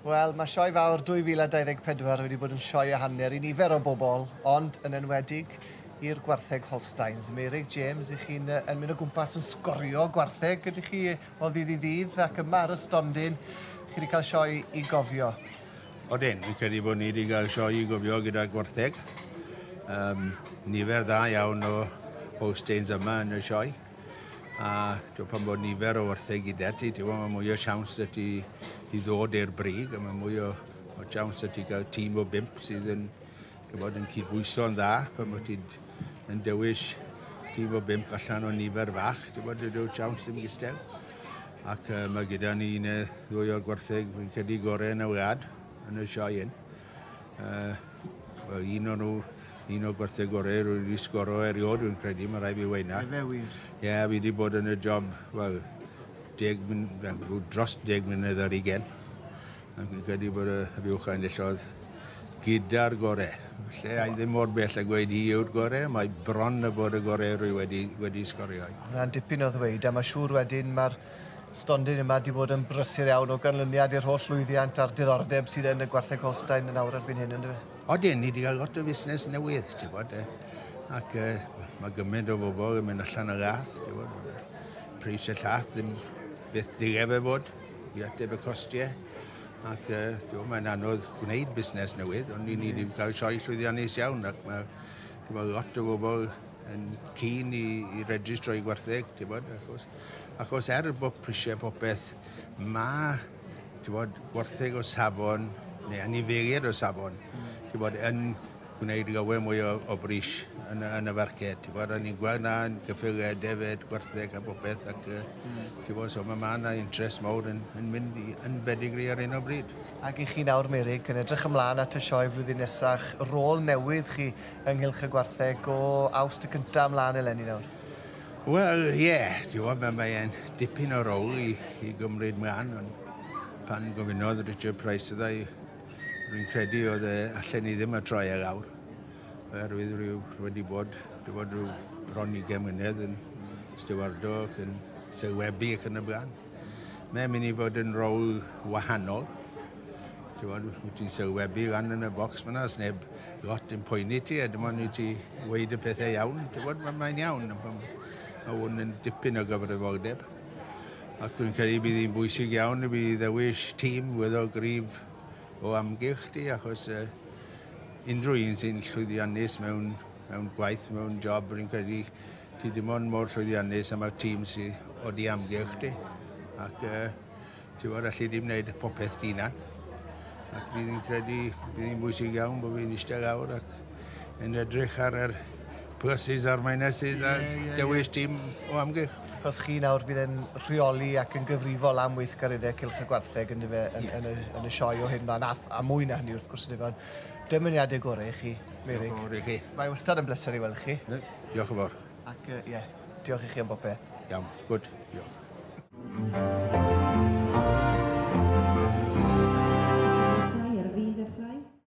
Wel, mae Sioe Fawr 2024 wedi bod yn sioe a hanner i nifer o bobl, ond yn enwedig i'r gwartheg Holsteins. Meurig James, i chi'n yn mynd o gwmpas yn sgorio gwartheg, ydych chi o ddydd i ddydd, ac yma ar y stondin, chi wedi cael sioe i gofio. Odyn, fi'n credu bod ni wedi cael sioe i gofio gyda gwartheg. Um, nifer dda iawn o Holsteins yma yn y sioe. A ti'n pan bod nifer o wartheg gyda ti, ti'n mae mwy o siawns 'da ti i ddod i'r brig, a mae mwy o, o siawns 'da ti gael tîm o bump sydd yn, bod, yn cydbwyso'n dda, pan bod ti'n yn dewis tîm o bump allan o nifer fach, ti'n bod, dyw'r siawns ddim gystel. Ac uh, mae gyda ni un neu ddwy o'r gwartheg, fi'n credu, gorau yn y wlad yn y sioe hyn. Uh, Wel, un o'n nhw, un o'r gwartheg gorau rwy wedi sgoro erioed, dwi'n credu, mae rhaid fi weud 'na. Efe wir? Ie, yeah, fi wedi bod yn y job, wel, deg, dros 10 mlynedd ar ugen. Ac fi'n credu bod y fuwch a enillodd gyda'r gorau. Lle ai ddim mor bell a gweud hi yw'r gorau, mae bron y bod y gorau rwy wedi, wedi sgorio. Hwna'n dipyn o ddweud, a mae siŵr wedyn mae'r stondin yma 'di bod yn brysur iawn o ganlyniad i'r holl lwyddiant a'r diddordeb sydd yn y gwartheg Holstein yn awr erbyn hyn, yndyfe? Odyn, ni 'di cael lot o fusnes newydd, ti'n bod, ac uh, mae gymaint o bobl yn mynd allan o lath, ti'n bod, pris y llath ddim beth dyle fe fod i ateb y costiau, ac uh, ti'n bod, mae'n anodd gwneud busnes newydd, ond ni wedi cael sioe llwyddiannus iawn, ac mae ti'n bod, lot o bobl yn keen i, i registro i gwartheg, ti'n bod, achos, achos er bod prisiau popeth, mae, ti'n bod, gwartheg o safon, neu anifeiliaid o safon, mm. ti'n bod, yn gwneud lawer mwy o, o bris yn, yn y farced. Ti'n bod, o'n i'n gweld na yn cyffuriau, defed, gwartheg a popeth, ac mm. ti'n bod, so mae ma na interest mawr yn, yn mynd i, yn bedigri ar hyn o bryd. Ac i chi nawr, Merig, yn edrych ymlaen at y sioe flwyddyn nesaf, rôl newydd chi ynghylch y gwartheg o Awst y cyntaf ymlaen eleni nawr? Wel, ie, yeah, ti'n gwybod, mae mae'n dipyn o rôl i, i gymryd mlaen, ond pan gofynnodd Richard Price iddo i, rwy'n credu oedd e allan ni ddim y troi e lawr, oherwydd rhyw wedi bod, wedi bod rhyw bron i mlynedd yn stiwardo ac yn sylwebu ac yn y blaen. Mae'n mynd i fod yn rôl wahanol. Ti'n gwybod, wyt ti'n sylwebu lan yn y bocs fyna, sneb lot yn poeni ti, a dim ond i ti weud y pethau iawn. Ti'n gwybod, mae'n mae iawn. Mae hwn yn dipyn o gyfrifoldeb. Ac dwi'n credu bydd hi'n bwysig iawn i fi ddewis tîm weddol gryf o amgylch di, achos uh, unrhyw un sy'n llwyddiannus mewn, mewn gwaith, mewn job, rwy'n credu ti dim ond mor llwyddiannus am y tîm sydd o di amgylch di. Ac uh, Ti'n gwybod, allu dim wneud popeth di hunan. Ac fi ddim credu, bydd hi'n bwysig iawn bod fi'n eistedd lawr ac yn edrych ar yr pluses a'r minuses a yeah, yeah, dewis yeah. tîm o amgylch. Achos chi nawr fydd yn rheoli ac yn gyfrifol am weithgareddau Cylch y Gwartheg yn, dyfe, yn, yeah. yn, y, yn y sioe o hyn mlaen, a, a mwy na hynny wrth gwrs yn dyfe. Dymuniadau gorau i chi, Meirig. Diolch yn fawr i chi. Mae wastad yn bleser i weld chi. Diolch yn fawr. Ac, ie, yeah, diolch i chi am bopeth. Iawn, good, diolch.